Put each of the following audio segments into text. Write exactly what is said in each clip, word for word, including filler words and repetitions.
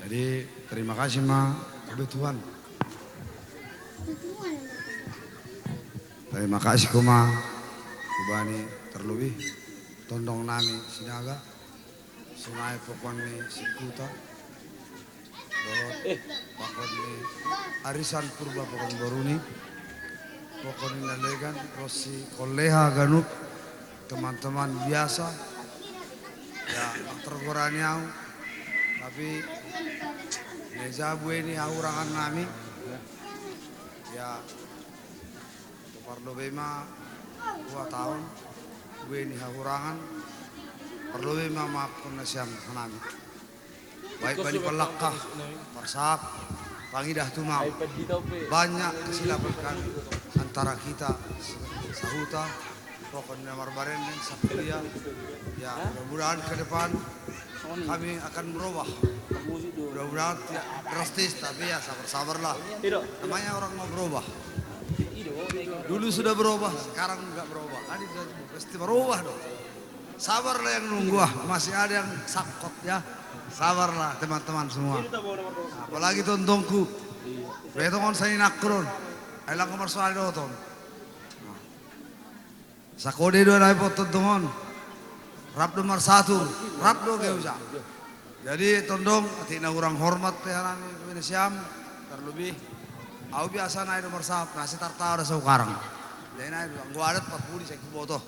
Jadi, terima kasih ma, kebetulan. Terima kasih ko ma, hubani terlebih tondong nami Sinaga, sonai pokon ni Sikuta, dohot pokon ni arisan Purba Pekanbaru ni, pokon ni na legan, ronsi kolleha ganup, teman-teman biasa, ya, tergorani au, tapi neja bue ni hahurangan nami, ya, parlobei ma dua tahun, bue ni hahurangan, parlobei ma maaf tu nasiam hanami. Baik bani pallangka, parsahap, pangidah tumau. Banyak kesilapan kami antara kita sahuta, pokon na marbarenden, sakuria. Ya, mudah-mudahan ke depan kami akan berubah. Mudah-mudahan tidak drastis, tapi ya sabar-sabarlah. Namanya orang mau berubah. Dulu sudah berubah, sekarang nggak berubah. Kan itu pasti berubah dong. Sabarlah yang nunggu, ah, masih ada yang sangkot, ya. Sabarlah, teman-teman semua. Apalagi tondongku. Betong on sainangku do on. Ai lang marsoal do on. Sakode do na ipot tondong on. Rap do marsatur, rap do geuja. Jadi tondong, atik na hurang hormat pe hanami hubani nasiam, terlebih au biasa na i do marsahap, na sai tartaon do sahukarang. Jadi na i do, anggo adat parpudi sai huboto.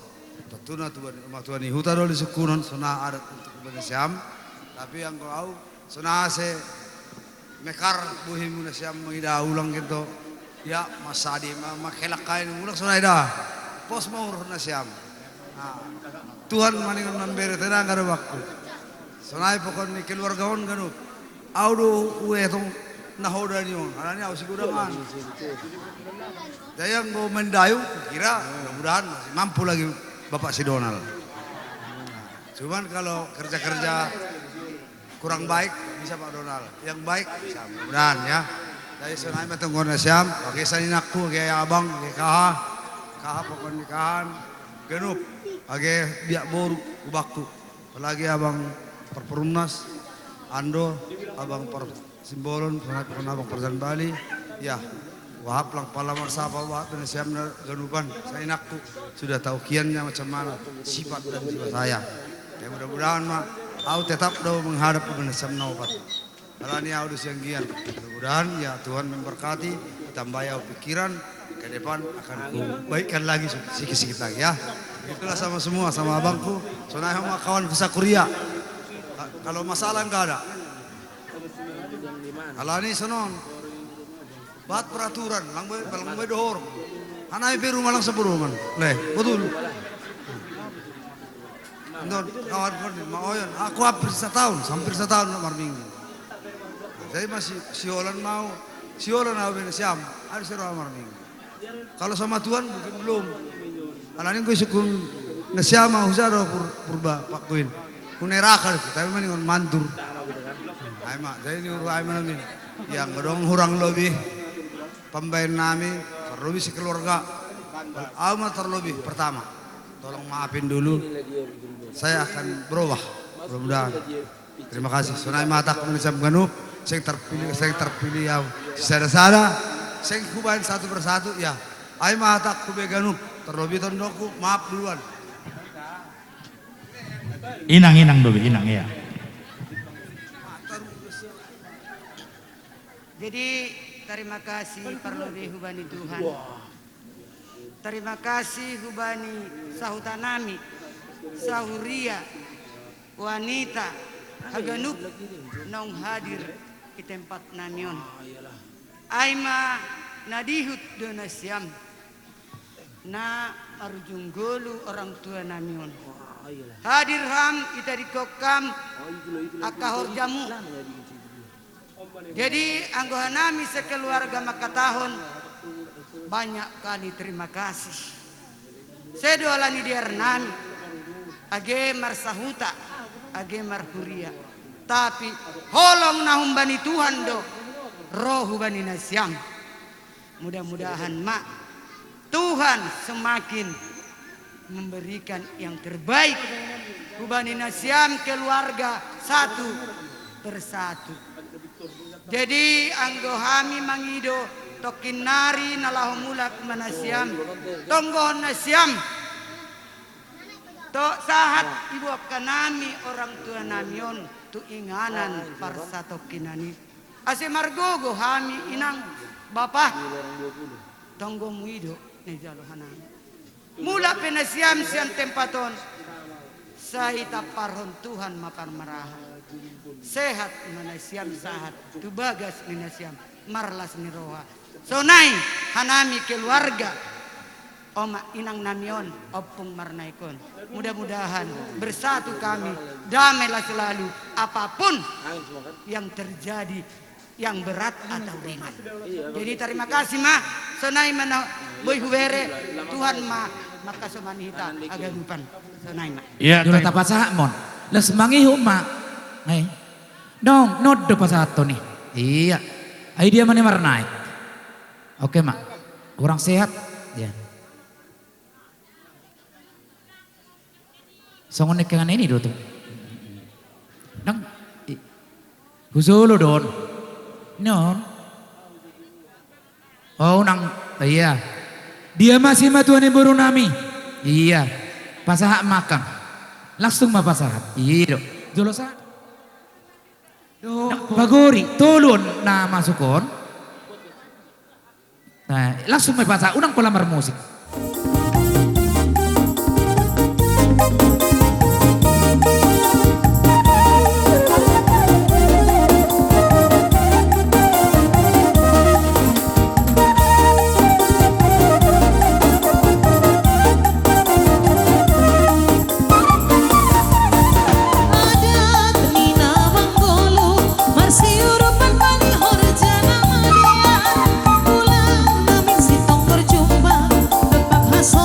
Tentu na tu bani, matua ni huta do lisungkun on, songon adat untuk hubani nasiam. Tapi anggo au, songon asa mekar bohimu nasiam mangida ulang gento. Ya, masa di ma, manghelak kain mulak sonai da. Pos ma uhur nasiam. Nah, Tuhan maningon mambere tenaga do bakku. Sonai pokon ni keluarga on ganup. Au do uetong nahoda ni on, alani au sigodangan. Jadi anggo mandayung, kira mudah-mudahan masih mampu lagi Bapak si Donald. Cuman kalau kerja-kerja kurang baik, bisa Pak Donald. Yang baik, bisa. Mudah-mudahan ya. Jadi sonai ma tonggo nasiam, age saninangku, age abang, age kaha, kaha pokon ni kahan, ganup, age biak boru, hubakku. Apalagi abang Parperumnas, Ando, abang Par Simbolon, pernah, pernah abang Parjan Bali, ya, wahap lang pala marsapa, wahap nasiam na ganupan, saninangku, sudah tahu kiannya macam mana sifat dan jiwa saya. Ya, mudah-mudahan ma, au tetap do menghadap hubani nasiam na opat. Alani au do sian gian. Mudah-mudahan, ya, Tuhan memberkati, ditambahi au pikiran, ke depan akan kubaikkan lagi, sikit-sikit lagi, ya. Itulah sama semua, sama abangku, sonai ma kawan kuria. Ka-, kalau masalah nggak ada. Alani songon on. Buat peraturan, lang be, lang be dohor. Hanami pe rumah lang saporungan. Leh, betul. Annon, kawan kon, ma oyon. Aku hampir sataon, hampir sataon marminggu. Jadi masih siolan mau, siolan au hubani nasiam, ada sero marminggu. Kalau sama Tuhan mungkin belum. Alani anggo isungkun nasiam ma husa do Pur-, Purba, Pak Kuin. Huneraka do, tapi maningon mandur. Ai ma, jadi ni uru ai ma namin. Yang gedong hurang lobi pambaen nami, terlebih sekeluarga. Au ma terlebih pertama. Tolong maafin dulu. Saya akan berubah. Mudah-mudahan. Terima kasih. Sonai ma hatangku hubani nasiam ganup, seng terpilih, seng terpilih au. Sisada-sada, seng hubaen satu persatu, ya. Ai ma hatangku be ganup, terlebih tondongku, maaf duluan. Inang, inang dope, inang, ya. Jadi, terima kasih parlobei hubani Tuhan. Terima kasih hubani sahuta nami, sahuria, wanita, haganup naung hadir di tempat nami on. Ai ma na dihut do nasiam na marujung golu orang tua nami on. Hadir ham, itadingkon ham angka horjamu. Jadi, anggo hanami sekeluarga mangkatahon, banyak kali terima kasih. Sedo alani dear nami, age marsahuta, age marhuria. Tapi holong na humbani Tuhan do ro hubani nasiam. Mudah-mudahan ma Tuhan semakin memberikan yang terbaik hubani nasiam keluarga satu persatu. Jadi anggo hami mangido tongkin nari na laho mulak manasiam, tonggohon nasiam. Tok sahat diboan hanami orang tua nami on tu inganan parsatongkinan i. Ase margogo hami inang bapa. Tonggomu i do na dijalo hanami. Mulak pe nasiam sian tempat on, sai tamparhon Tuhan ma parmarahan. Sehat ma nasiam sahat tu bagas ni nasiam marlas ni roha. Sonai hanami keluarga. Oma inang nami on, ompung Marnaik on. Mudah-mudahan bersatu kami, damailah selalu, apapun yang terjadi, yang berat atau ringan. Jadi tarima kasih ma, sonai ma na boi hubereng, Tuhan ma mangkasomani hita haganupan. Sonai ma. Iya, jolo tapasahat ma on. Laos mangihut ma. Ngai. Nong, nong do pasahathon i. Iya. Ai dia ma ni Marnaik. Oke ma. Kurang sehat. Iya. Songon nangkiningan i do tu. Nang, i, hujolo do on. Ni on. O, unang, iya. Dia ma simatua ni boru nami. Iya. Pasahat ma angkang. Langsung ma pasahat. Iya do. Jolo sa. Nang, pagori, tolu on na masuk on. Nah, langsung ma pasahat, unang pola marmusik. Adat ni na manggoluh, marsiurupan ma di horja na malian. Tulang na minsitongkor jumba, dompak haso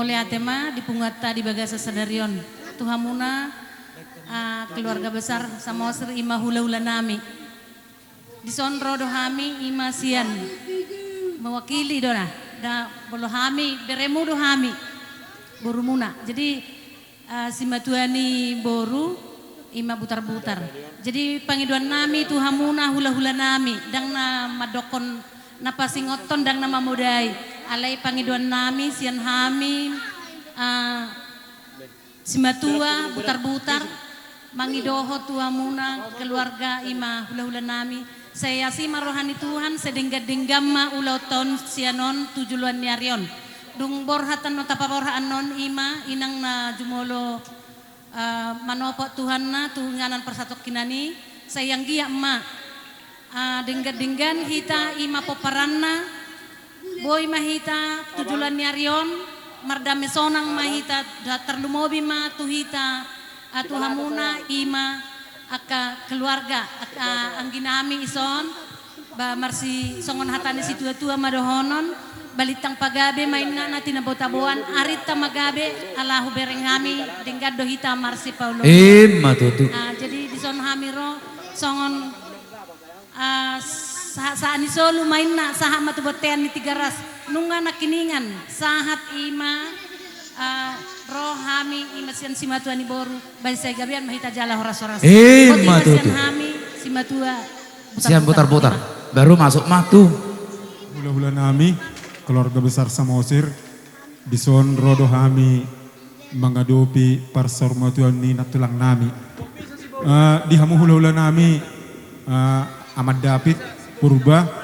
Mauliate ma di punguanta di bagasan sadari on tu hamuna, ah, keluarga besar Samosir, i ma hula-hula nami. Dison ro do hami, i ma sian, mewakili do na, da, molo hami beremu do hami, borumuna. Jadi, ah, simatua ni boru, i ma Butar-butar. Jadi pangidoan nami tu hamuna hula-hula nami, ndang na mandokkon na pasingothon, ndang na mamodai. Alai pangidoan nami sian hami, ah, simatua Butar-butar, mangido dohot tu hamuna keluarga, i ma hula-hula nami. Sai asi ma roha ni Tuhan, sai denggan-denggan ma ulaonta on sian on tu joloan ni ari on. Dung borhat annon, tapaborhat annon, i ma inang na jumolo, eh, manopot Tuhanna tu inganan parsatongkinan i, sai anggiat ma, eh, denggan-denggan hita, i ma pomparanna, boi ma hita tu joloan ni ari on, mardame sonang ma hita, da tarlumobi ma tu hita, ah, tu hamuna, i ma angka keluarga, angka anggi nami dison, ba marsi songon hata ni situa-tua ma dohonon, balintang pagabe ma inna na tinabo-taboan, arinta ma gabe, ala hubereng hami, denggan do hita marsipaoloan. I ma tutu. Ah, jadi dison hami ro, songon, ah, sa-, sahat ni solu ma inna, sahat ma tu bontean ni Tigaras. Nunga nangkiningan, sahat, i ma, ah, ro hami, i ma sian simatua ni boru, bahen sai gabean ma hita jala horas-horas. I ma tutu. Boti ma sian hami, simatua Butar-butar. Sian Butar-butar. Baru masuk ma tu hula-hula nami, keluarga besar Samosir. Dison ro do hami mangadopi parsaurmatuaon ni nantulang nami. Eh, di hamu hula-hula nami, eh, Aman David, Purba,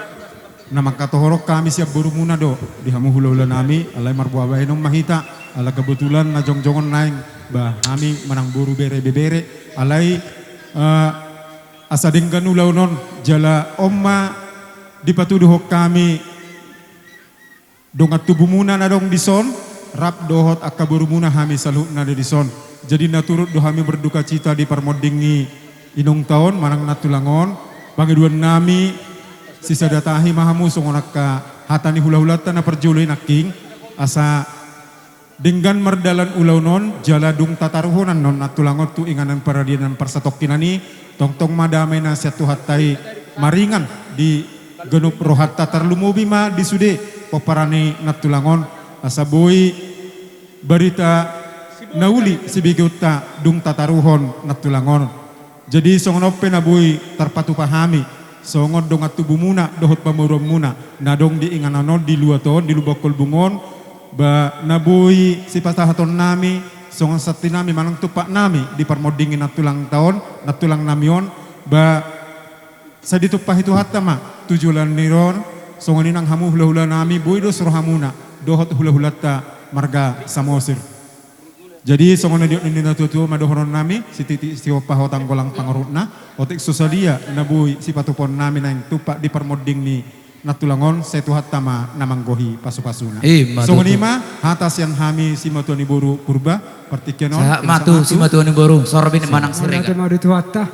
na mangkatohoron hami sian borumuna do, di hamu hula-hula nami, alai marboa bahenon ma hita, ala kebetulan na jongjongon naeng, ba hami manang boru, bere, ibebere, alai, eh, asa denggan ulaon on, jala on ma dipatuduhon hami dongan tubumuna na adong dison, rap dohot angka borumuna, hami saluhutna na adong dison. Jadi na turut do hami berdukacita di parmonding ni inongta on manang nantulang on. Pangidoan nami, sisada tahi ma hamu songon angka hata ni hula-hulanta na parjolo i nangkin, asa denggan mardalan ulaon on, jala dung tataruhon annon nantulang on tu inganan paradianan parsatongkinan i, tongtong ma dame na sian Tuhanta i maringan di ganup rohanta, tarlumobi ma di sude pomparan ni nantulang on, asa boi barita na uli sibegeonta dung tataruhon nantulang on. Jadi songon on pe na boi tarpatupa hami songon dongan tubumuna dohot pamoruonmuna na adong di inganan on, di luat on, di Lubang Kolbung on, ba na boi sipasahaton nami songon santi nami manang tumpak nami di parmonding ni nantulangta on, nantulang nami on, ba sai ditumpahi Tuhanta ma tu joloan ni ari on. Songon i nang hamu hula-hula nami, boi dos rohamuna dohot hula-hulanta marga Samosir. Jadi songon na nidok ni natua-tua ma dohonon nami, sititi sihompa hotang golang pangarutna, otik so sadia na boi sipatupaon nami naeng tumpak di parmonding ni nantulang on, sai Tuhanta ma na manggohi pasu-pasuna. I ma tutu. Songon i ma hata sian hami simatua ni boru Purba, partingkian on. Sahat ma tu simatua ni boru, Sorbin manang Siregar. Mauliate ma di Tuhanta.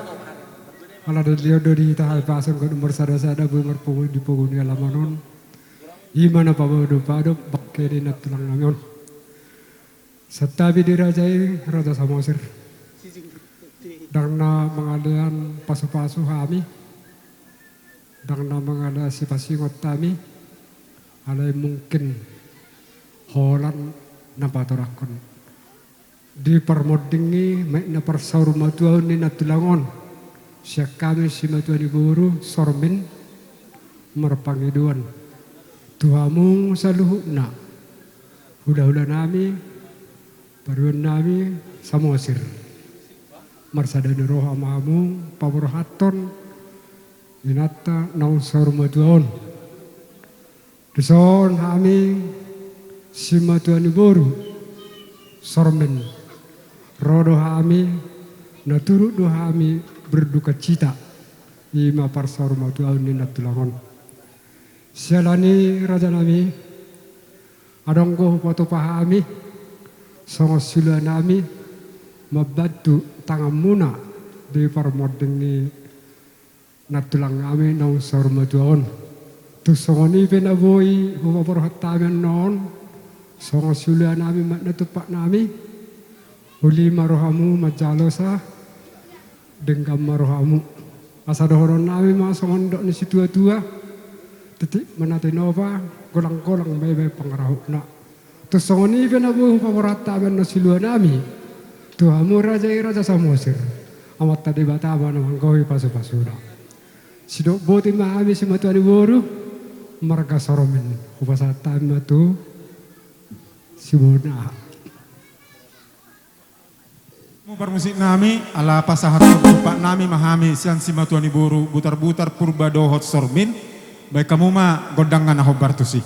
Ala dilehon do di hita hahipason ganup marsada-sada, boi marpungu di pogu ni alaman on. I ma na pamadop-adop bangke ni nantulang nami on. Santabi di raja i, Raja Samosir. Ndang na mangalean pasu-pasu hami, ndang na mangalean sipasingot hami, alai mungkin holan na patorangkon. Di parmonding i, baen na parsaurmatuaon ni nantulang on, sian hami simatua ni boru Sormin marpangidoan tu hamu saluhutna, hula-hula nami, paruan nami Samosir. Marsada ni roha ma hamu paborhathon inanta naung saurmatua on. Dison hami simatua ni boru Sormin, ro do hami, na turut do hami berdukacita, i ma parsaurmatuaon ni nantulang on. Siala ni i raja nami, adong do hupatupa hami songon siluanami mambantu tanganmuna di parmonding ni nantulang nami naung saurmatua on. Tung songon i pe na boi hupaborhat hami annon, Songon siuluanami ma na tumpaknami, uli ma rohamu manjalo sa, denggan ma rohamu. Asa dohononnami ma songon dok ni situatua: Titik ma na tinopa, golanggolang ma ibaen pangarahutna. Tung songon i pe na boi hupaboahon hami annon siuluanami tu hamu raja i, Raja Samosir. Amanta Debata ma na manggohi pasupasuna. Sidok boti ma hami simatua ni boru marga Sormin, hupasahat hami ma tu siboru na aha. Mu parmusiknami, ala pasahathon tumpaknami ma hami sian simatua ni boru Butarbutar, Purba dohot Sormin. Baen hamu ma gondangna na hombar tusi.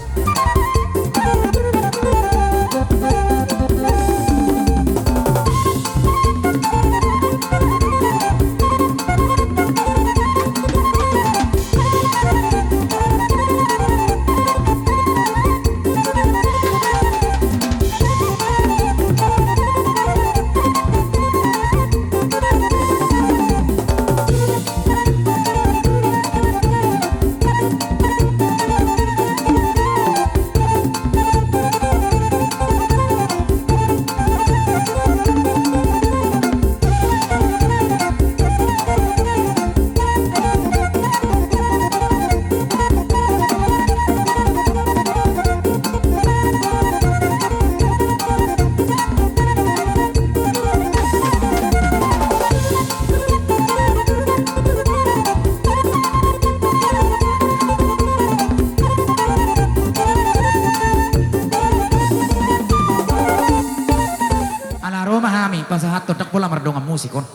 Ala ro ma hami pasahathon, ndang pola mardongan musik on.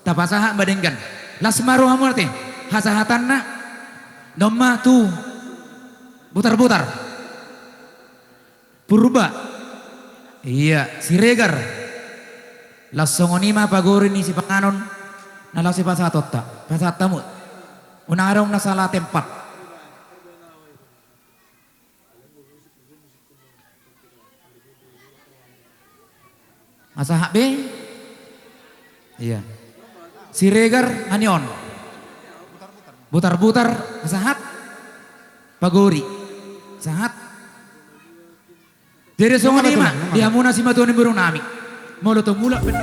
Tapasahat ma denggan. Las ma rohamu ate. Hasahatanna. Domma tu Butarbutar, Purba. Ia, Siregar. Las songon i ma pagori ni sipanganon na laos sipasahatonta. Pasahat hamu. Unang adong na sala tempat. Asa sahat be. Ia. Siregar, ani on. Butarbutar, sahat. Pagori. Sahat. Jadi songon i ma di hamuna simatua ni borunami. Molo tung mulak pe.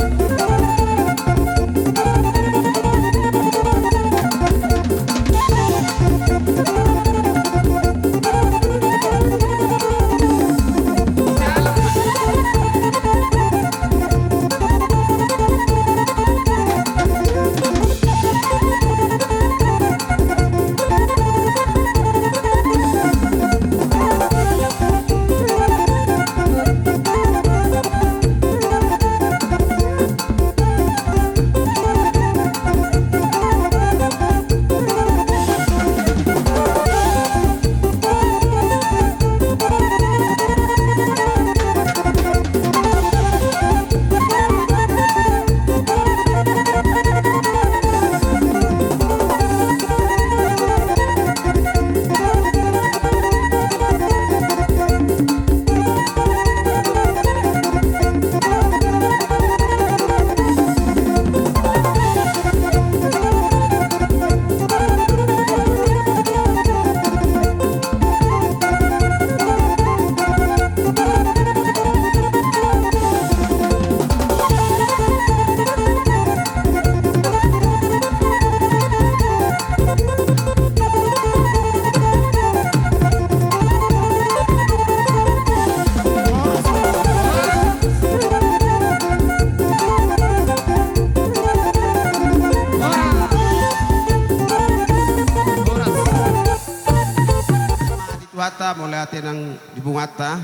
Tuhanta, mauliate nang di punguanta.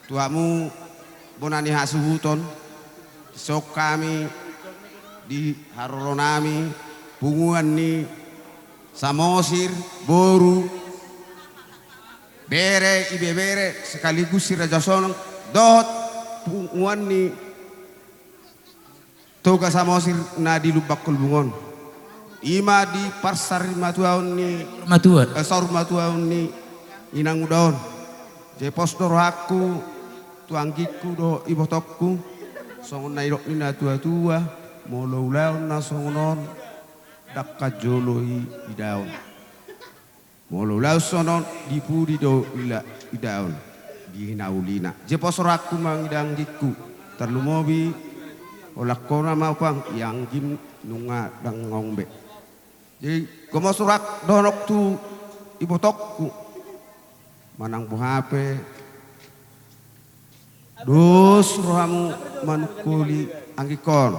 Tu hamu bona ni hasuhuton, dison hami di haroronami, punguan ni Samosir, boru, bere, ibebere, sekaligus si Raja Sonang, dohot punguan ni Toga Samosir na di Lumban Kolbung on. I ma di parsarimatuaon ni, matua, eh, saurmatuaon ni inanguda on. Jadi pos do rohangku tu anggingku dohot ibotongku, songon na nidok ni natuatua, molo ulaon na songon on, ndang jolo i idaon. Molo ulaon songon on, di pudi do ila-, idaon. di hinaulina. Jepos rohangku mangida anggingku, tarlumobi holan hona ma ompung, ia anggim nunga dang adong be. Jadi gomos rohangku dohononku tu ibotongku, manang boha pe dos rohamu manungkoli anggingkon,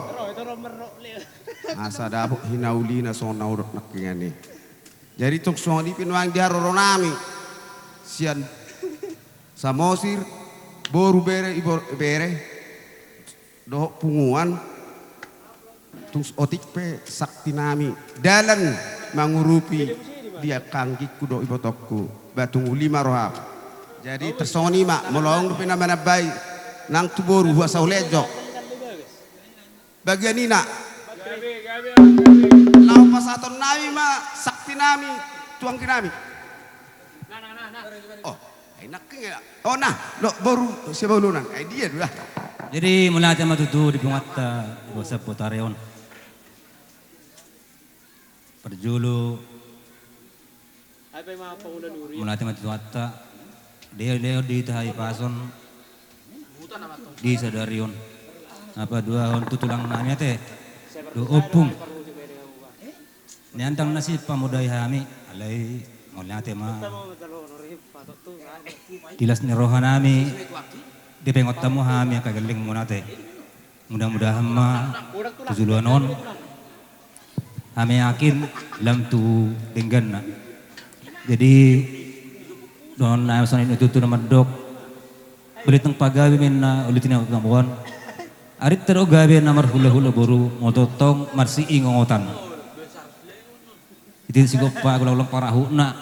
asa dapot hinaulina songon na hudok nangkiningan i. Jadi tung songon i pe nuaeng di haroronami sian Samosir, boru, bere, ibo-, bere dohot punguan, tung otik pe saktinami dalan mangurupi di angka anggingku dohot ibotongku, ba tung uli ma roham. Jadi tarsongon i ma, molo adong dope na manambai nang tu boru, huasa hulean jo. Bagian ina. Laho pasahatonnami ma saktinami tu angginami. Oh, ai nangkin ya. Oh, nah, lo boru Sibolongan. Ai dia dua. Jadi mauliate ma tutu di punguanta, bosa potari on. Parjolo, mauliate ma tu Tuhanta, deo-deo di hita hahipason di sadari on. Paduahon tu tulangnami ate dohot ompung, nian ndang na sipamodai hami, alai mauliate ma. Di las ni rohanami, dipaingot hamu hami angka gellengmuna ate. Mudah-mudahan ma tu joloan on hami yakin lam tu dengganna. Jadi dohonon nami songon i, tutu na mandok, balintang pagabe ma inna uli, tinadingkon arinta do gabe na marhula-hula boru, molo tongtong marsiingotan. Ite sigompa, ulang-ulang parahutna.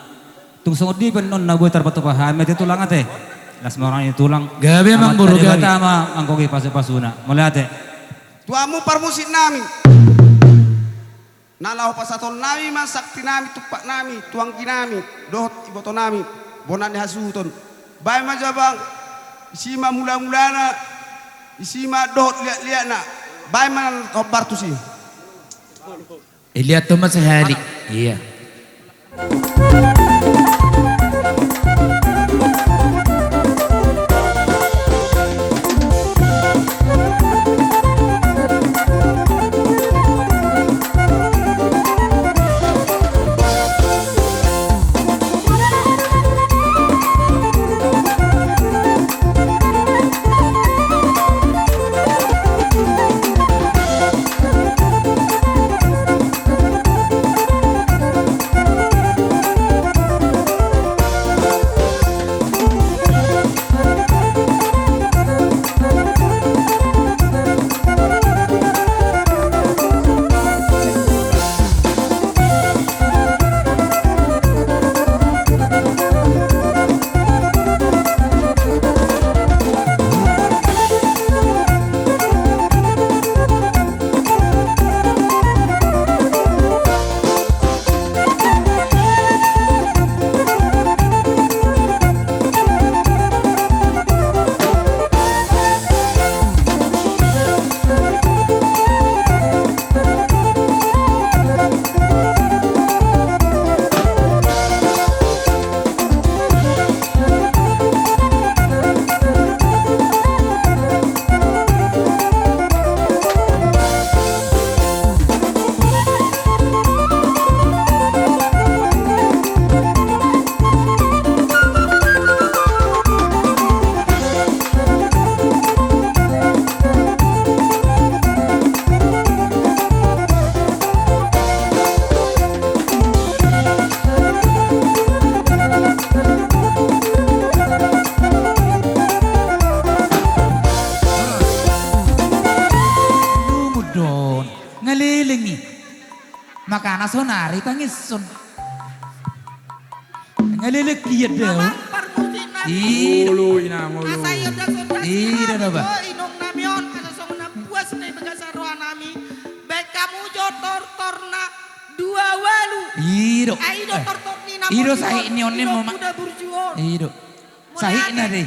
Tung songon dia pe annon na boi tarpatupa hami ate tulang ate. Las ma roha ni tulang. Gabe amang boru, gabe. Amanta Debata ma manggohi pasu-pasuna. Mauliate. Tu hamu parmusiknami, na laho pasahatonnami ma saktinami, tumpaknami, tu angginami dohot ibotonami, bona ni hasuhuton. Baen ma jo amang, disi ma mula-mulana, disi ma dohot liat-liatna. Baen ma na hombar tusi. Eh, lihat tuh, Mas, sahali. Iya. Lumut do on. Ngaleleng i. Makana sonari tangis on. Ngaleleng i, iya do. Amang parmusiknami. I do. Olo, inang, olo. Asa ia do sonari. I do, Bah. Inongnami on, asa songon na puas na di bagasan rohanami. Baen hamu jo tortorna dua ualu. I do. Ai, i do, eh, tortor ni na, i do, molo sahit ni on, ni inong mama. Kuda burju on. I do. Sahitna do i.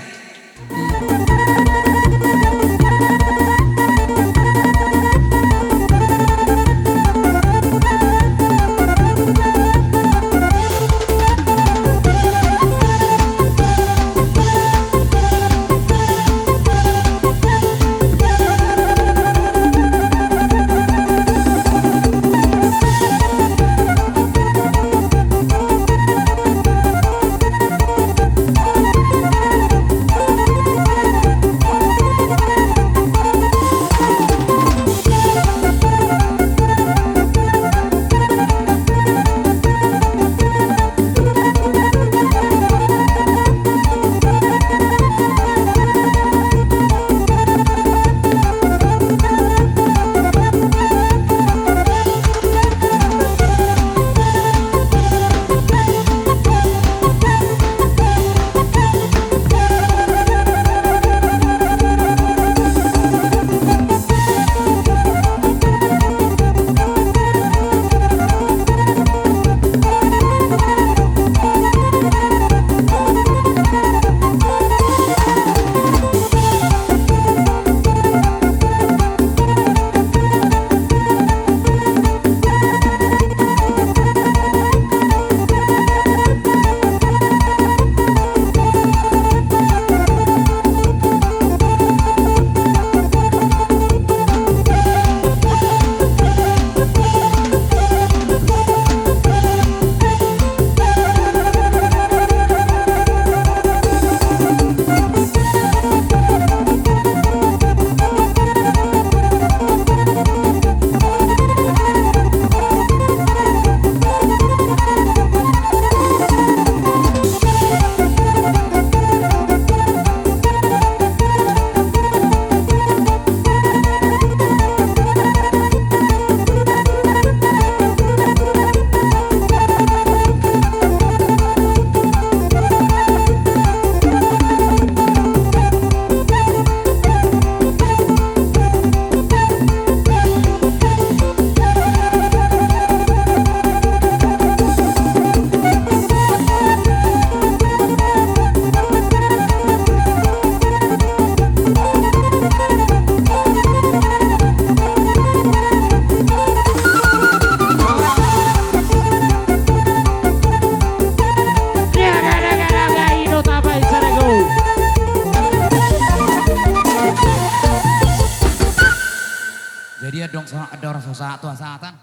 Sa-, ada orang susah tu asatan.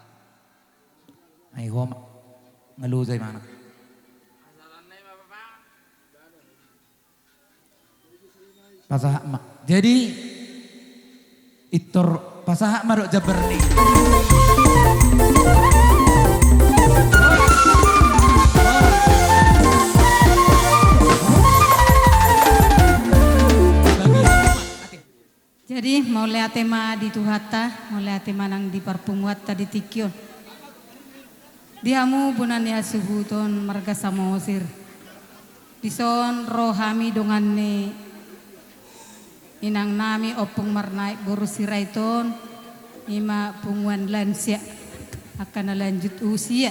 Ai homa. Ngeluh jai mana. Pasahat ma. Jadi, Itor pasahat ma dohot jambar ni. Jadi, mauliate ma di Tuhanta, mauliate ma nang di parpunguanta di tingki on. Di hamu bona ni hasuhuton marga Samosir. Dison ro hami dongan ni inang nami Ompung Marnaek boru Sirait on, ima punguan lansia, angka na lanjut usia.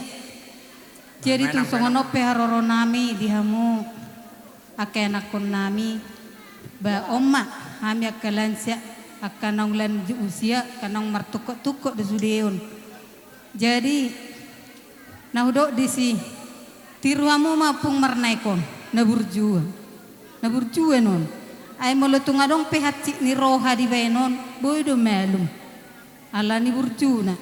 Jadi tung songon on pe haroro nami di hamu angka anakkon nami, ba on ma hami angka lansia, angka naung lanjut usia, angka naung martungkot-tungkot do sude on. Jadi, na hudok disi, tiru hamu ma Ompung Marnaek on, na burju. Na burju on. Ai molo tung adong pe hansit ni roha dibaen on, boi do malum. Ala ni burjuna.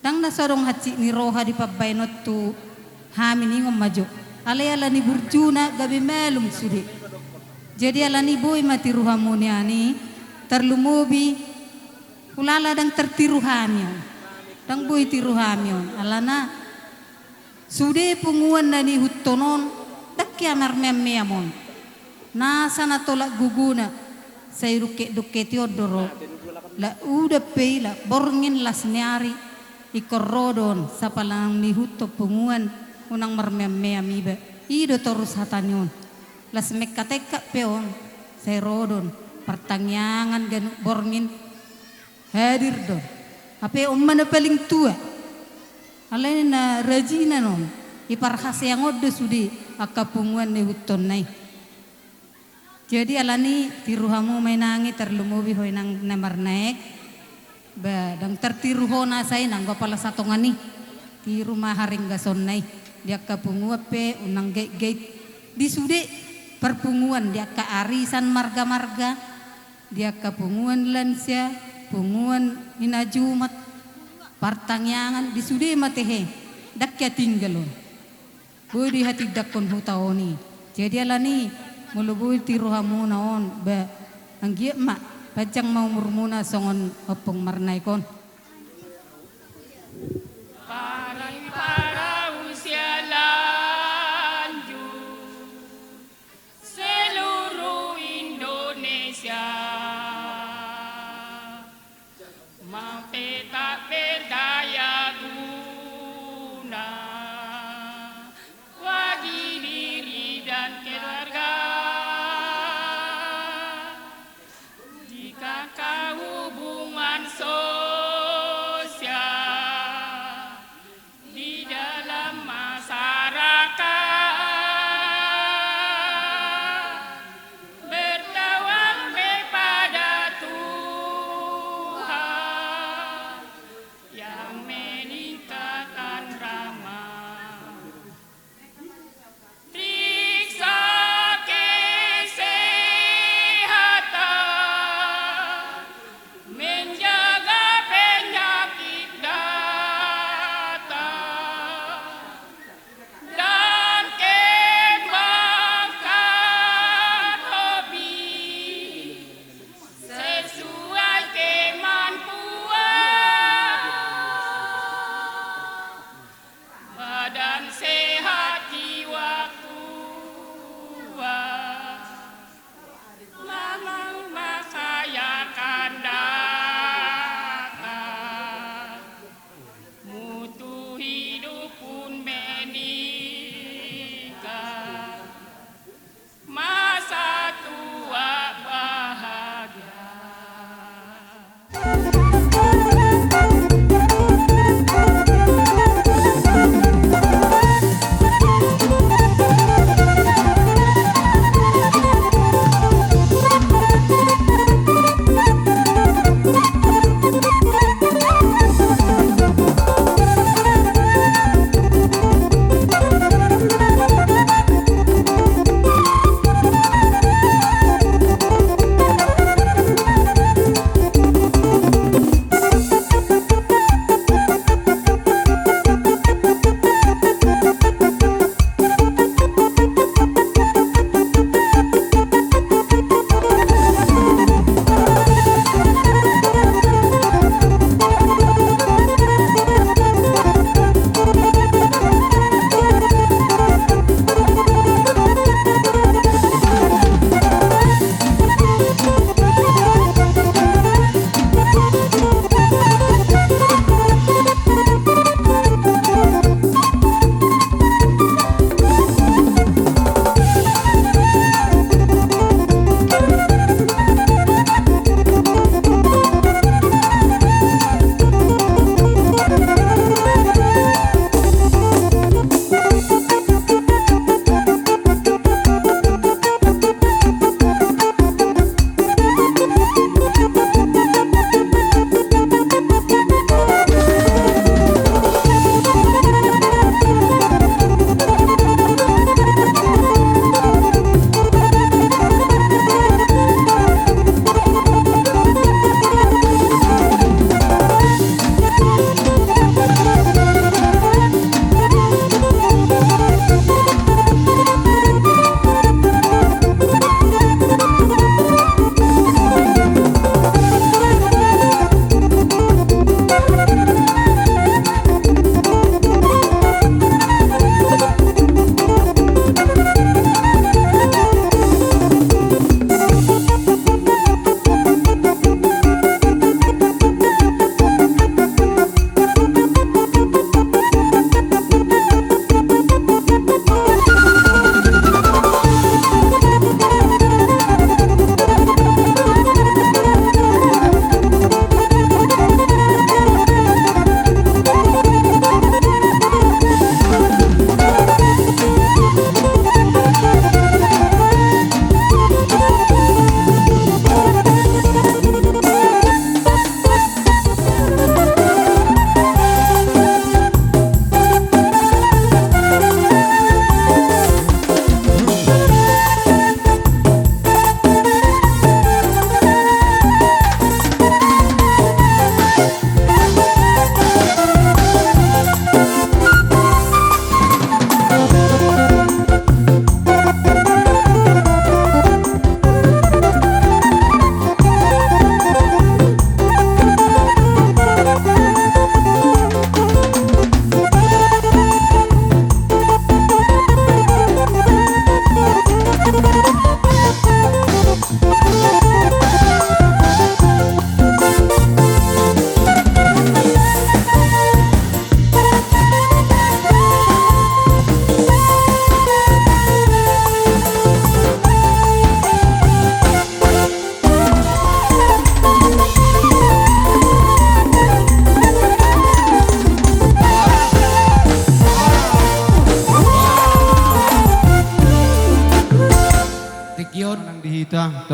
Ndang na so adong hansit ni roha dipambaen on tu hami ningon ma jo. Alai ala ni burjuna gabe malum sude. Jadi ala ni boi ma tiru hamu nian i, tarlumobi Hulala ndang tartiru hami on. Ndang boi tiru hami on. Alana sude punguan na niihuthon on, ndang hea marmeam-meam on. Nasa na tolap gogona, sai dungket-dungketi on do ro. Lak udan pe i, lak borngin las ni ari, ingkon ro do on, sapalang niihuthon punguan, unang marmeam-meam iba. I do torus hata ni on. Las mengkatengkat pe on, sai ro do on. Partangiangan ganup borngin, hadir do on. Hape on ma na paling tua. Alai na rajinan on. Iparhaseang on do sude angka punguan na iihuthonna i. Jadi ala ni tiru hamu ma inang i tarlumobi ho inang na Marnaek. Ba ndang tartiru ho nasa i nanggo pala satonga ni. Tiru ma haringgasonna i. Di angka punguan pe unang gait-gait. Di sude parpunguan di angka arisan marga-marga. Di angka punguan lansia, punguan hinajumat, partangiangan, di sude ma tehe, ndang hea tinggal on. Boi do i hatindanghon huta on i. Jadi ala ni, molo boi tiru hamuna on, ba, anggiat ma, panjang ma umurmuna songon Ompung Marnaek on. Paling parau sialanju. Seluruh Indonesia mau tetap berdaya guna bagi diri dan keluarga. Jika kau hubungan so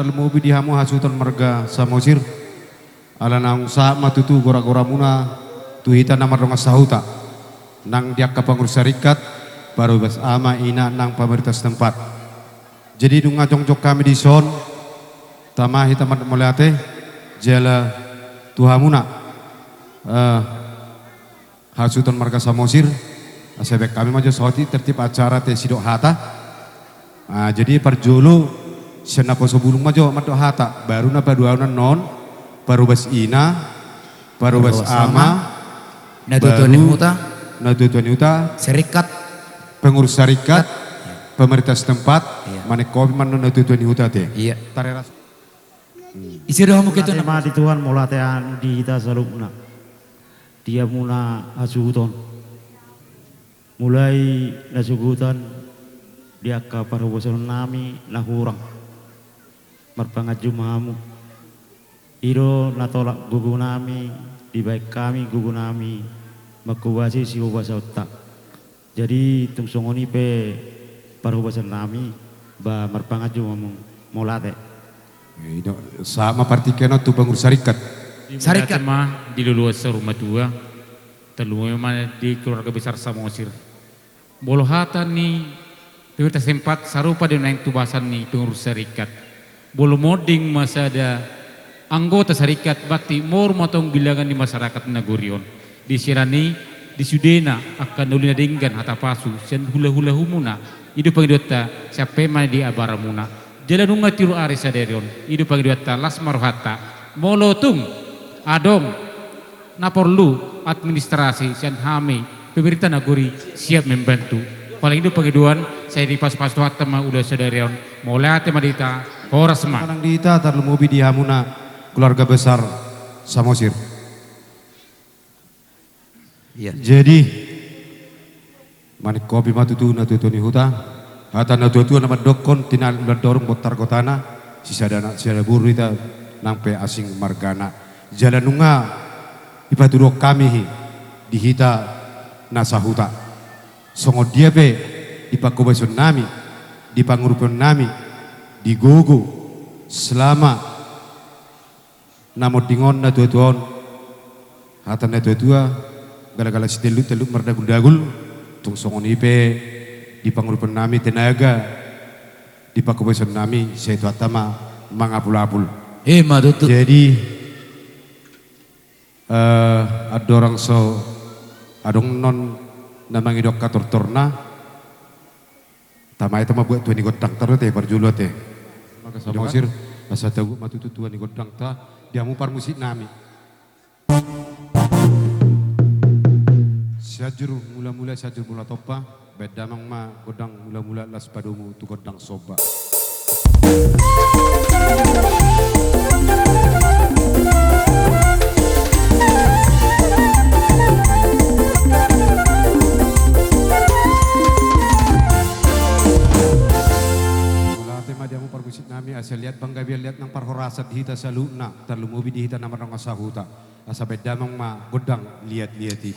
Tarlumobi di hamu hasuhuton marga Samosir, ala naung sahat ma tutu gora-goramuna tu hita na mardongan sahuta, nang di angka pangurus sarikat, parhobas ama, ina, nang pemerintah setempat. Jadi nunga jongjong hami dison, tama hita mandok mauliate jala tu hamuna, eh, hasuhuton marga Samosir, asa baen hami ma jo saotik tertib acara ate sidok hata. Ah, jadi parjolo sian naposo bulung ma jo mandok hata, baru na paduahon annon, parhobas ina, parhobas ama, natua-tua ni huta, natua-tua ni huta, sarikat, pengurus sarikat, pemerintah setempat, manengkopi ma annon natua-tua ni huta ate. Iya. Tareras. Ise do hamu ketua? Mauliate ma di Tuhan, mauliate ma di hita saluhutna. Di hamuna hasuhuton. Mulai na sogot on di angka parhobason nami na hurang. Marpanganju ma hamu. I do na tolap gogo nami, dibaen hami gogo nami, manghobasi sihobasaonta. Jadi tung songon i pe parhobason nami, ba marpanganju ma hamu, mauliate. Sahat ma partingkian on tu pangurus sarikat. Sarikat. Mauliate ma di luluan saur matua, tarlumobi ma di keluarga besar Samosir. Molo hata ni pemerintah setempat sarupa do naeng tu bahasan ni pengurus sarikat. Molo monding ma sada anggota sarikat, berarti moru ma antong bilangan ni masyarakat nagori on. Di siala ni i, di sudena angka na uli na denggan hata pasu sian hula-hulamuna, i do pangidoanta, sampe ma di abaramuna. Jala nunga tiur ari sadari on, i do pangidoanta, las ma rohanta. Molo tung adong na porlu administrasi sian hami, pemerintah nagori siap membantu. Paling i do pangidoan, sai dipasu-pasu Tuhanta ma ulaon sadari on. Mauliate ma di hita, horas ma. Manang di hita, tarlumobi di hamuna keluarga besar Samosir. Iya. Jadi maningkopi ma tutu natua-tua ni huta. Hata natua-tua na mandokkon, tinallik ulandorong bontar gotana, sisada anak sisada boru hita, nang pe asing margana. Jala nunga dipatuduhon hami i di hita na sahuta. Songon dia pe di panghobasion nami, di pangurupion nami, di gogo, selama na monding on natua-tua on. Hata natua-tua, gala-gala sitelluk, telluk mardagul-dagul. Tung songon i pe di pangurupion nami tenaga, di panghobasion nami, sai Tuhanta ma mangapul-apul. Ima tutu. Jadi, eh, andorang so adong annon na mangido angka tortorna, tama hita ma buat tua ni gondangta ro ate, parjolo ate. Marga Samosir, asa tagogo ma tutu tua ni gondangta di hamu parmusik nami. Sianjur Mula-mula, Sianjur Mula Tompa, baen damang ma gondang Mula-mula, laos padomu tu gondang somba. Mauliate ma di hamu parmusik nami, asa liat panggabean, liat nang parhorasan di hita saluhutna, tarlumobi di hita na mardongan sahuta. Asa baen damang ma gondang liat-liat i.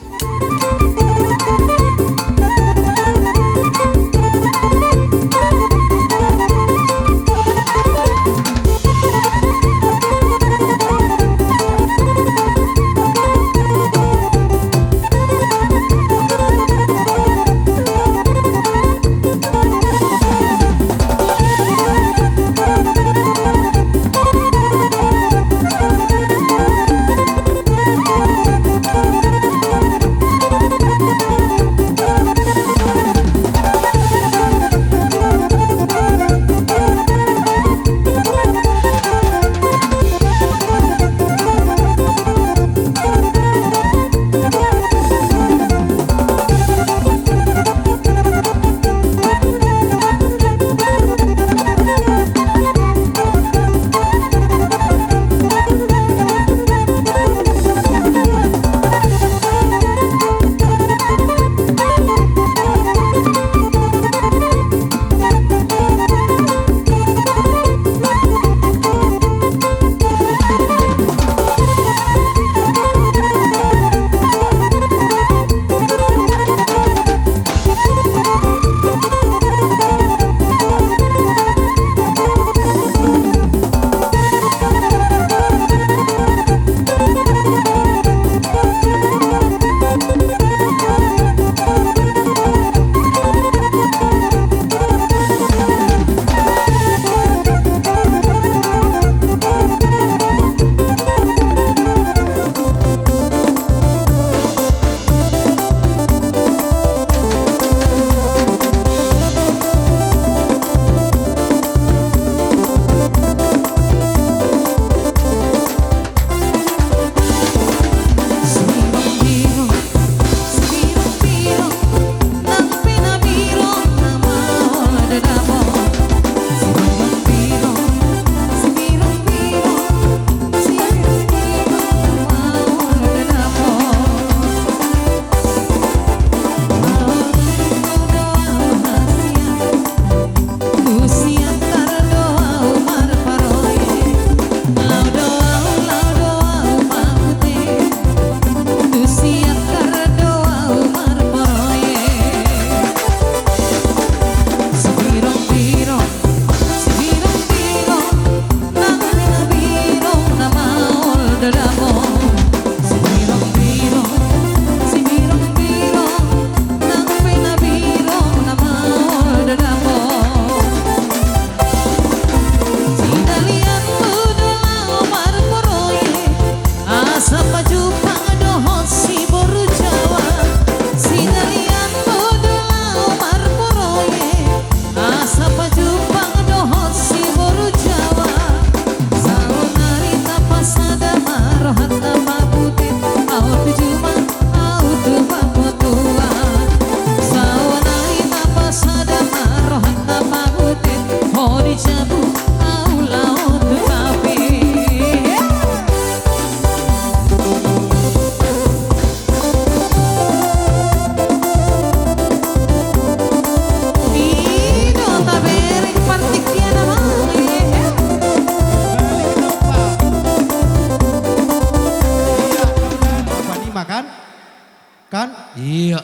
Iya.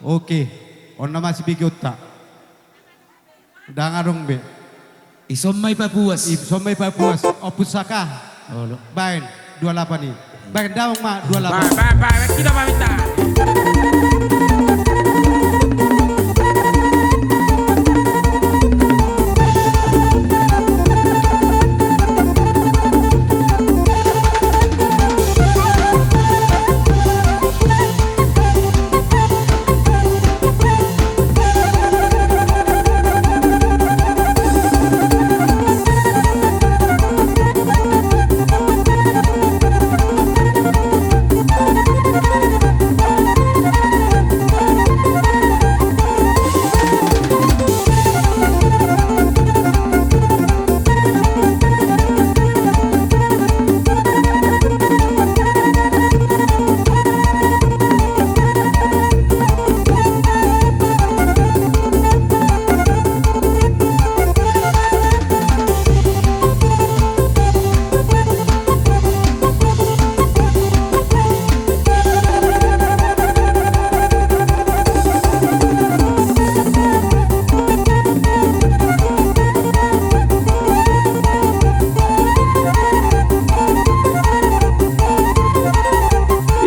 Oke. On nama sibegeonta. Ndang adong be. Ison ma i papuas. Ison ma i papuas. Ompus saka. Olo. Baen dua lapan i. Baen damang ma dua lapan. Ba, ba, ba, kita pamit ta.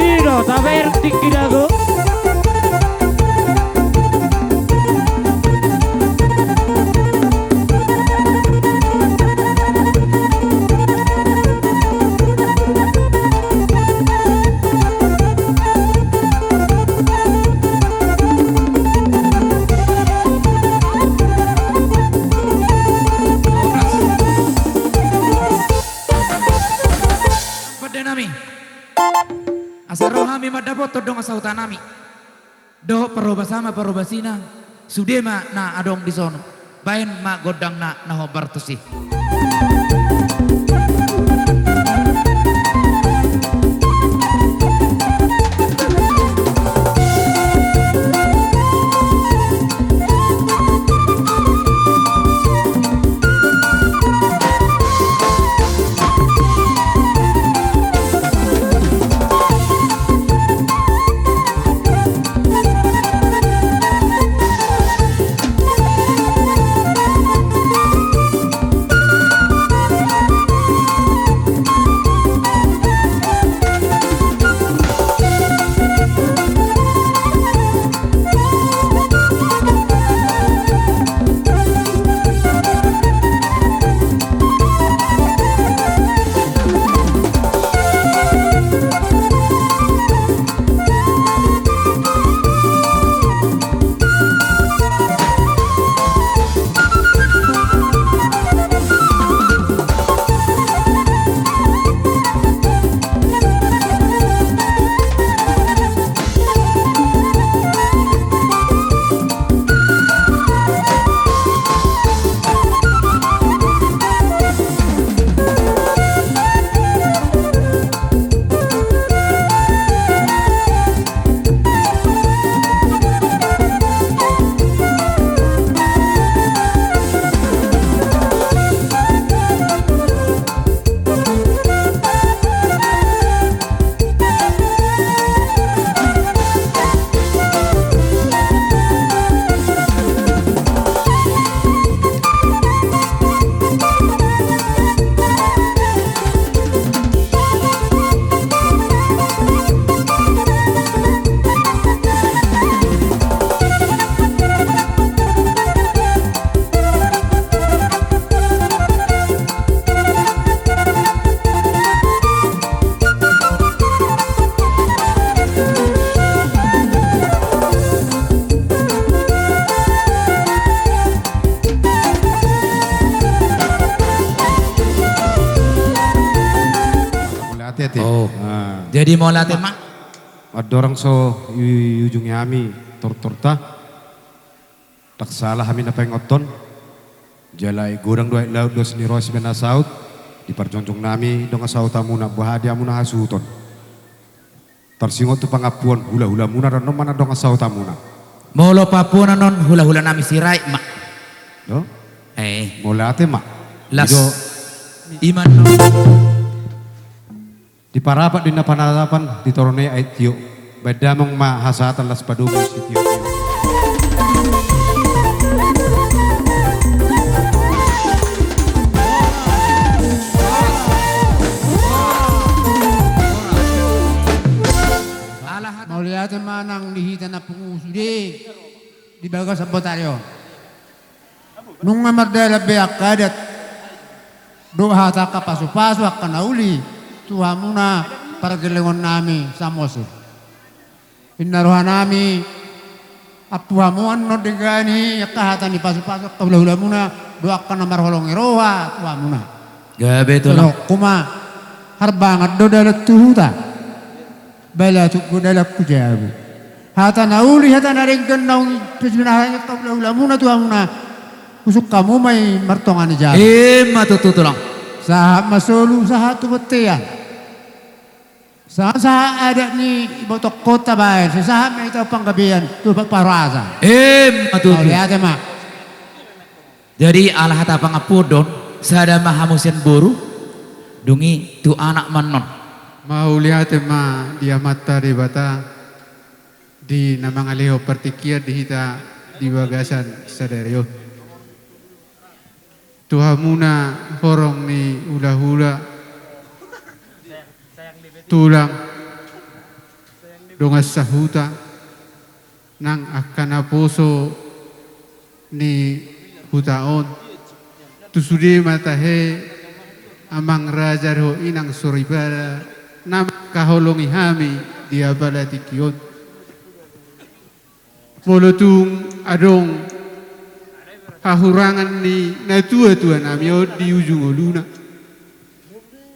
I do, taber tingki dago. Pande nami. Asa ro hami mandapothon dongan sahuta nami. Dohot parhobasana parhobasina, sude ma na adong di son. Baen ma gondangna na hombar tusi. Mauliate, ate. Oh. Ah. Jadi mauliate ma. Andorang so i-, iujungi hami tortorta. Ndang sala hami na paingothon. Jala i godang do aek laut, dos ni roha sibaen na saut. Di parjongjong nami dongan sahutamuna, boha di hamuna hasuhuton. Tarsingot tu pangampuon hulahulamuna, annon ma na dongan sahutamuna. Molo pangampuon annon hulahula nami Sirait ma. Do? Eh. Mauliate ma. Las. I do. Ima annon. Di parapat di na panatapan, di toru ni aek tio. Baen damang ma hasahatan las padomu sitio-tio. Mauliate ma nang di hita na pungu sude di bagasan botari on. Nunga mardalan be angka adat dohot hata angka pasupasu angka na uli tu hamuna pargellengon nami Samosir. Inna roha nami ampu hamu annon denggan i angka hata ni pasupasu angka hulahulamuna dohot angka na marholong ni roha tu hamuna. Gabe tulang. Songon i ma harbangan do dalan tu huta. Balatuk do dalan tu jabu. Hata na uli hata na denggan naung pinasahat angka hulahulamuna tu hamuna. Husung hamu ma i martonga ni jabu. Ima tutu tulang. Sahat ma solu sahat tu bontean. Sahat sahat adat ni ibotohon tabaen sai sahat ma hita panggabean tu parhorasan. Ima tutu. Mauliate ma. Jadi ala hata pangampuon do on, sada ma hamu sian boru, dung i tu anak ma annon. Mauliate ma di Amanta Debata di na mangalehon partingkian di hita di bagasan sadari on. Tu hamuna horong ni hulahula, tulang, dongan sahuta, nang angka naposo ni huta on. Tu sude ma tahe amang raja dohot inang soripada na mangkaholongi hami di apala tingki on. Molo tung adong hahurangan ni natuatua nami on di ujung ngoluna.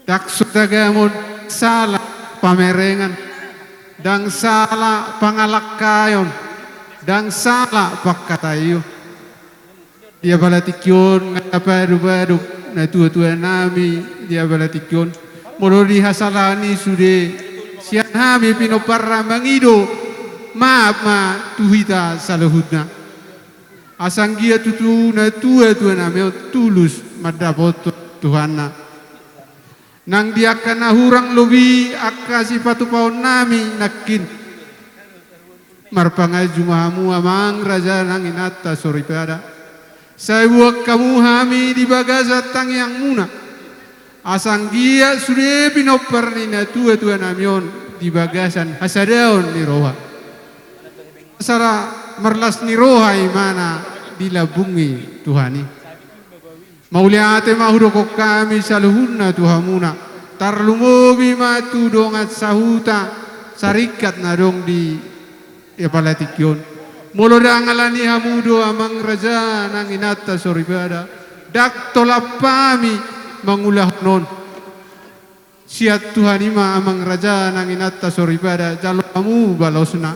Ndang so tagamon sala pamerengan, ndang sala pangalangkaion, ndang sala pangkataion. Di apala tingki on nga na padopadopan natuatua nami di apala tingki on. Molo di hasalahan i sude sian hami pinomparna mangido maaf ma tu hita saluhutna. Asa anggiat tutu natuatua nami on tulus mandapothon Tuhanna. Nang di angka na hurang lobi angka sipatupaon nami nangkin. Marpanganju ma hamu amang raja nang inanta soripada. Sai boan hamu hami di bagasan tangiangmuna. Asa anggiat sude pinompar ni natuatua nami on di bagasan hasadaon ni roha. Sala marlas ni roha ibana dilambungi Tuhan i. Mauliate ma hudok hami saluhutna tu hamuna. Tarlumobi ma tu dongan sahuta saringkat na adong di apala tingki on. Molo ndang alani hamu do amang raja nang inanta soripada, ndang tolap hami mangulahon on. Sian Tuhan i ma amang raja nang inanta soripada jalo hamu balosna.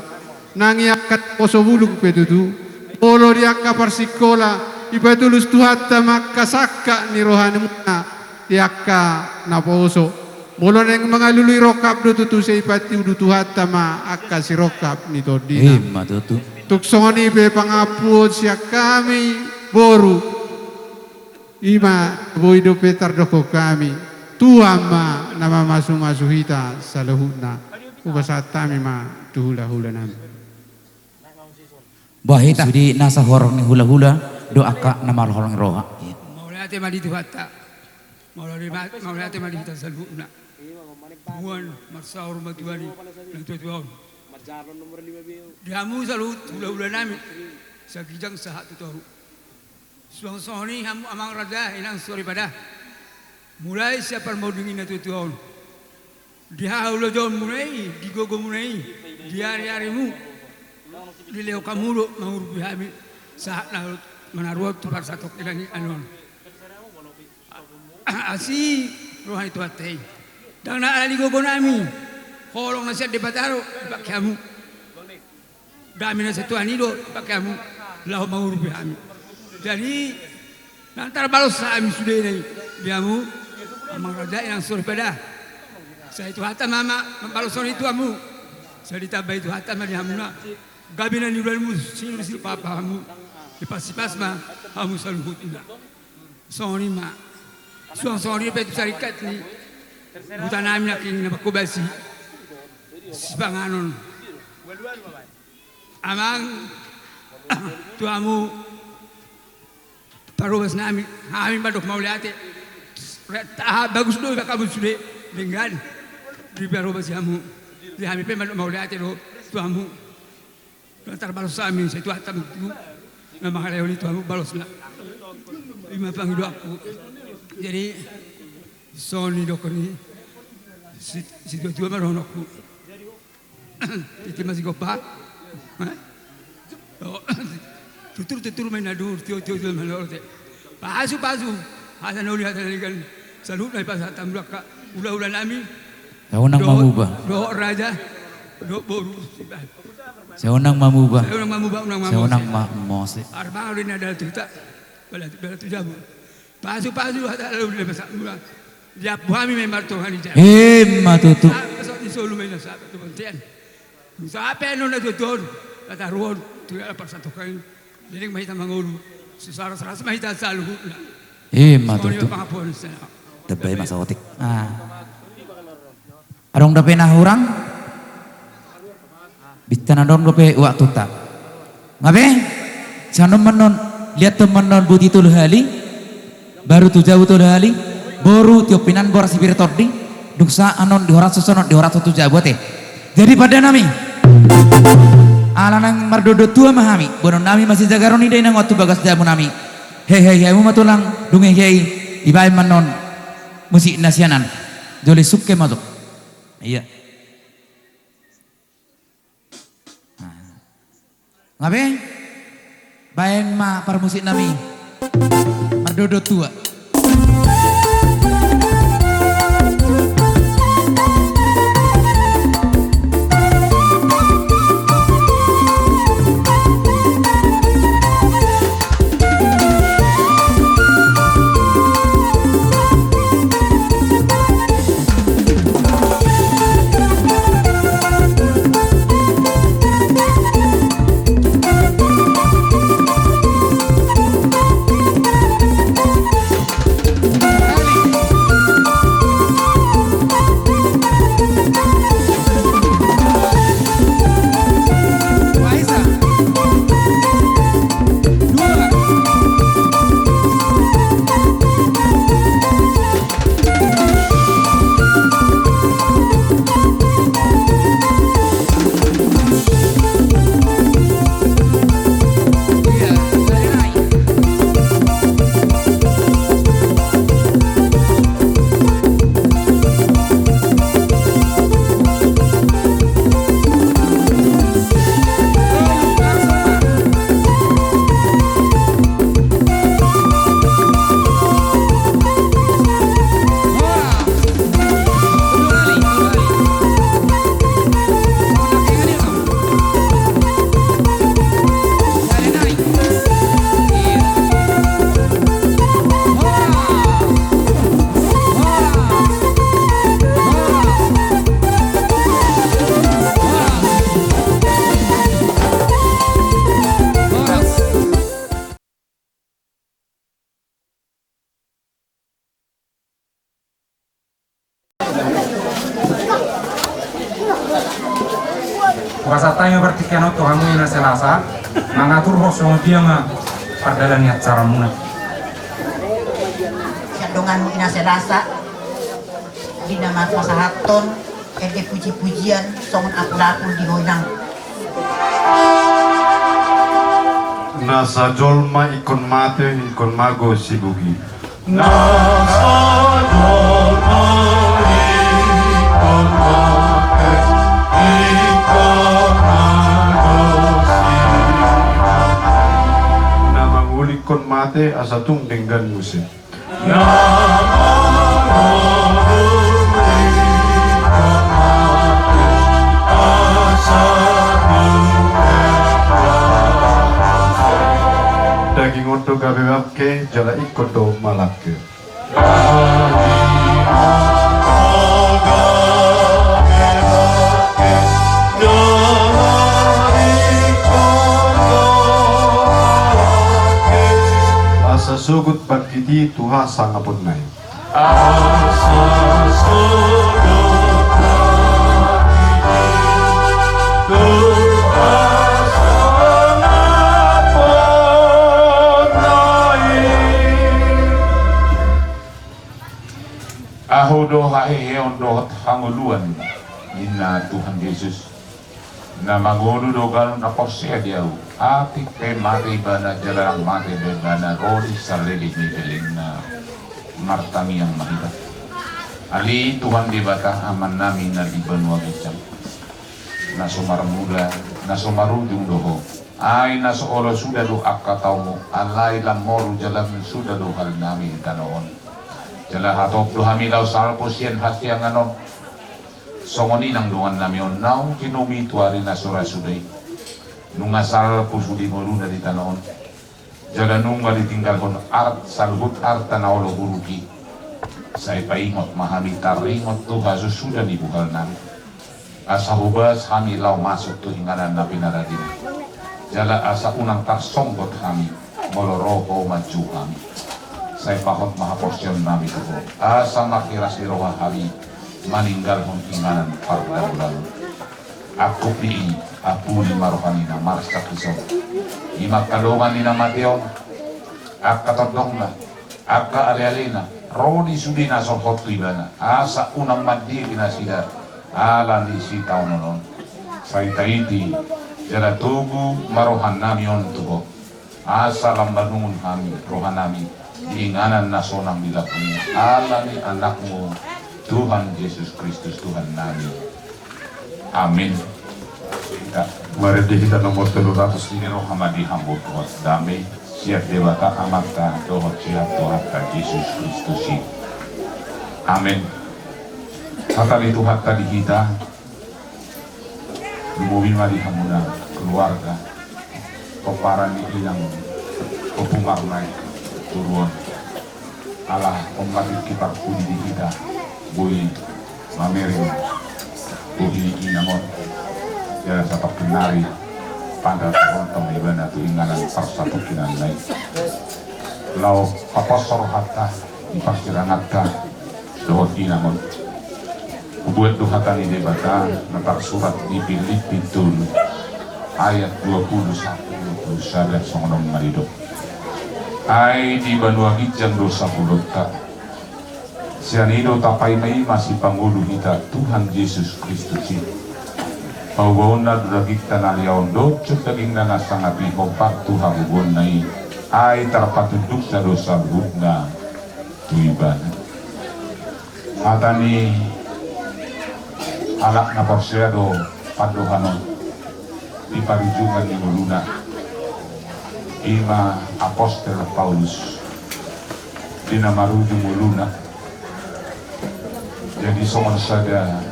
Nang i angka poso bulung pe tutu. Molo di angka parsingkola ipatulus Tuhanta ma angka sangkap ni rohamuna di angka naposo. Molo naeng mangalului rongkap do tutu sai ipatiudu Tuhanta ma angka sirongkap ni tondina. Ima tutu. Tung songon i pe pangampuon sian hami boru. Ima boi dope tardokhon hami. Tuhan ma na mamasumasu hita saluhutna. Hupasahat hami ma tu hulahula nami. Bah hita sude nasa horong ni hulahula dohot angka na marholong ni roha. Mauliate ma di Tuhanta. Mauliate ma di hita saluhutna. Tuhan marsaor ma Tuhan i na tuatua on. Di hamu saluhut hulahula nami. Sian ginjang sahat tu toru. Suang songon i hamu amang raja inang soripada. Mulai sian parmonding ni natuatua on. Di haulaonmuna i, di gogomuna i, di ariarimu. Dilehon hamu do mangurupi hami sahat na manaruhon tu parsatongkinan i annon. Asi roha ni Tuhanta i. Ndang na ala ni gogo nami. Holong na sian Debata do dipake hamu. Dame na sian Tuhan i do dipake hamu laho mangurupi hami. Jadi nang tarbalos hami sudena i di hamu amang raja inang soripada. Sai Tuhanta ma na mambaloshon i tu hamu. Sai ditambai Tuhanta ma di hamuna gabe na niulanmu sinursir pahompu hamu. Dipasipas ma hamu saluhutna. Songon i ma. Suang songon i pe tu saringkat ni huta nami nangkin na mangkobasi sipanganon Amang, tu hamu parhobas nami, hami mandok mauliate. Aha, bagus do iba hamu sude, denggan. Diparhobasi hamu. Jadi hami pe mandok mauliate do tu hamu. Tarbalos hami, sai tu hata muktu. Na mangalehon i tu hamu balosna. Ima pangidoanku. Jadi, songon i dohonon ni si, situatua ma dohononku. Titi ma sigompa. Eh? Oh. Tutur, tutur ma i na duhur, tio, tio, tio ma na lote. Pasu, pasu. Hata na uli, hata na denggan. Saluhutna i pasahat hamu tu angka hula-hula nami. Sai unang mamuba. Dohot raja. Dohot boru. Sai unang mamuba. Sai unang mamuba, unang mamose. Sai unang mamose. Arbangan do i na dalan tu huta. Bala, bala tu jabu. Pasu-pasu hata lalu di lepas mula. Diampu hami ma i martonga ni jabu. Ima tutu. Sahat ma sahat ni solu ma i na sahat tu bontean. Dung sahat pe annon na tuatua on, na taruhon tu na parsatongka i. Jadi ma hita mangolu. Sesaras-saras ma hita saluhutna. Ima tutu. Songon i ma pangampuon sana. Tamba i ma saotik. Ah. Adong dope na hurang? Bintan adong dope waktunta. Nga be? Sai annon ma annon, liathon ma annon boti tolu hali, baru tu jabu tolu hali, boru tiop hinan boras sipir tondi, dung sahat annon dihorashon sonon, dihorashon tu jabu ate. Jadi pande nami, ala naeng mardohot-dohot tua ma hami, boanon nami masijagaron i da inangon tu bagas jabu nami. Hehe, hehe, hamu ma tulang, dung hehe i, dibaen ma annon musik na sian an. Jolo sungke ma jo. Iya. Nah. Nga be? Baen ma parmusik nami. Mardohot-dohot tua. Hupasahat hami ma partingkian on tu hamu ina selasa, mangaturhon songon dia ma pardalanan ni acara muna. Sian donganmu ina selasa, di na marpasahathon ende puji-pujian songon apul-apul di ho inang. Nasa jolma ingkon mate, ingkon mago sibuk i. Nasa jolma ingkon mate, ingkon mago sibuk i. Na mangolu ingkon mate, asa tung denggan muse. Daging on do gabe bangke, jala ingkon do malangke. Asa sogot bangkit i tu hasangaponna i. Asa sogot bangkit i tu Ahu do haheheon dohot hangoluan, ninna Tuhan Jesus. Na mangolu do ganup na porsea di Ahu. Atik pe mate ibana jala mate pe ibana ro di salelenglelengna. Martangiang ma hita. Ale Tuhan Debata Amannami na di banua ginjang, na so marmula, na so marujung do Ho. Ai na so olo suda do angka taonMu, alai lam moru jala lam suda do halanami di tano on. Jala hatop do hami laho salpu sian hasiangan on. Songon i nang dongannami on naung tinomi tu ari na so ra suda i. Nunga salpu sude ngoluna di tano on. Jala nunga ditinggalhon ar-, saluhut arta na olo huruk i. Sai paingot ma hami taringot tu hasusuda ni buhalnami. Asa hobas hami laho masuk tu inganan na pinarade-Mu. Jala asa unang tarsonggot hami, molo ro Ho manjou hami. Sai pahot ma haporseaonnami tu Ho. Asa marhiras ni roha hami, maninggalhon inganan pardaulanon. Angkup ni i, apuli ma roha ni na marsak dison. I ma angka dongan ni na mate on, angka tondongna, angka alealena, ro di sude na so hot tu ibana, asa unang mandipi nasida, ala ni sitaonon on. Sai taiti, jala togu ma rohanami on tu Ho. Asa lam manungun hami, rohanami, di inganan na sonang di lambungMu, ala ni AnakMu, Tuhan Jesus Kristus, Tuhannami. Amin. Marende hita nomor tolu ratus. Ni roha ma di hamu dohot dame, sian Debata Amanta, dohot sian Tuhanta Jesus Kristus i. Amin. Hata ni Tuhanta di hita, lumobi ma di hamuna keluarga, pomparan ni inang Ompu Marnai, turuon. Ala on ma tingki parpudi di hita, boi mamereng bohi ni inang on. Jala satongkin nari, pandal pahontong ibana tu inganan parsatongkinanna i. Laho paposo rohanta, di parsiranganta, dohot inang on. Hubuat do hata ni Debata, na tarsurat di Pilippi tolu, ayat dua pulu sahat dua pulu sada, songon on ma didok. Ai di banua ginjang do sapulunta. Sian i do tapaima-ima sipangolu hita Tuhan Jesus Kristus i. Paubaonna do dagingta na liaon dohot dagingna na sangap i hombar tu habubuonna i, ai tarpatundukna do saluhutna tu ibana. Hata ni halak na porsea do pandohan on di parujungan ni ngoluna, i ma apostel Paulus, di na marujung ngoluna. Jadi songon sada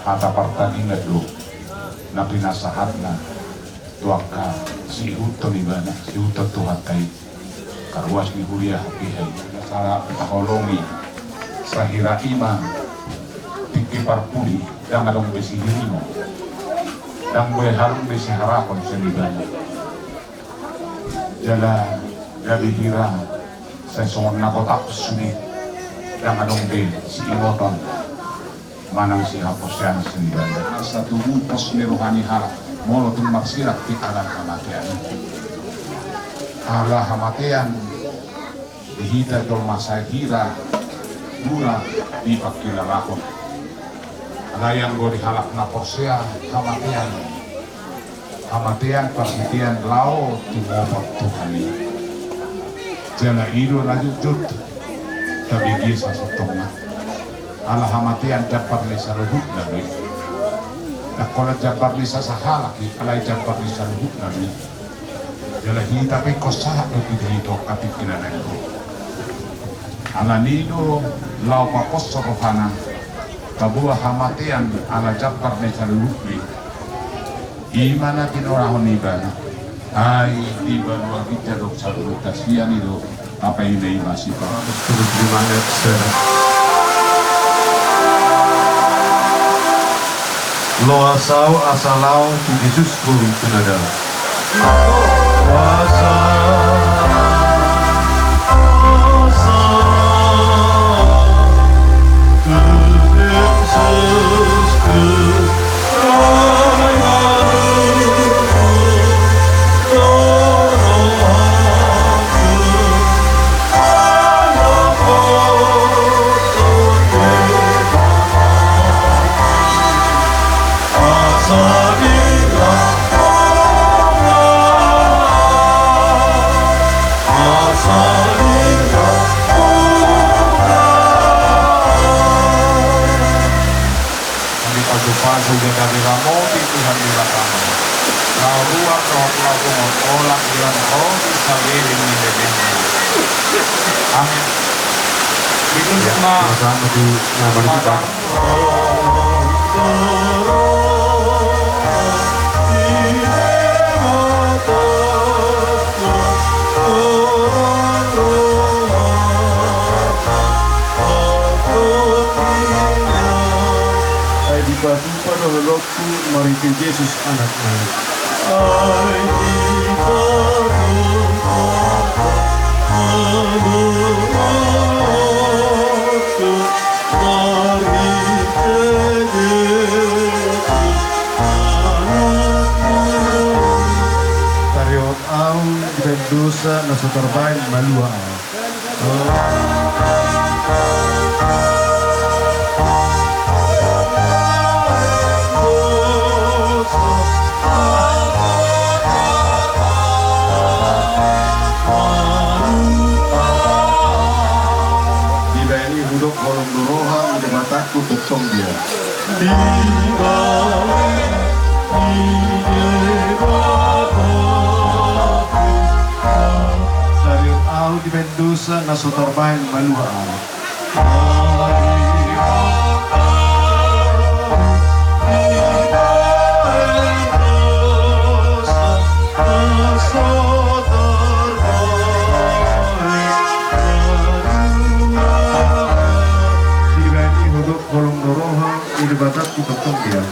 hata partaningan do na pinasahatna tu angka siihuthon ibana, siihuthon Tuhanta i. Angka ruas ni huria hatiha i, na sala taholongi, sahira i ma tingki parpudi, ndang adong be sihirimo, ndang be adong be siharapon sian ibana. Jala gabe hira, sai songon na gotap sude, ndang adong be siingoton manang sihaporseaon sian ibana. Asa tubu pos ni roha ni halak, molo tung marsirak di ala hamatean. Ala hamatean di hita jolma sahira, mura dipangkilalahon. Alai anggo di halak na porsea hamatean, hamatean parhitean laho tumopot tu hami. Jala i do na jotjot tabege sasintongna. Ala hamatean jambar ni saluhutna do i. Ndang holan jambar ni sasahalak i, alai jambar ni saluhutna do i. Jala hita pe ingkon sahat do hita i tu angka tingki na naeng ro. Alani i do laho paposo rohana, paboa hamatean ala jambar ni saluhutna i. I ma na tinorahon ibana. Ai di banua ginjang do saluhutna, sian i do tapaima-ima sipangolu. Loas ahu asa laho tu Jesus Guru tu na dalan. Loas ahu asa laho tu Jesus Guru. Gabe ramoti Tuhan di batang. Laho ruar dohot laho songon olat di langit on, saleleng ni lelengna. Amin. Ditunduk ma. Sama-sama di nama di Tuhan. Ai dipatupa do holongku marhite Jesus Anakna. Ai dipatupa do holongku marhite Jesus Anakna. Tarihot ahu dibaen dosa na so tarbaen malua ahu. Dibaen i hudok holong ni roha, Debatangku tongtong dia. Dibaen i Debatangku. Tarihot ahu dibaen dosa na so tarbaen malua ahu. Dibaen i hudok holong ni roha, Debatangku tongtong dia.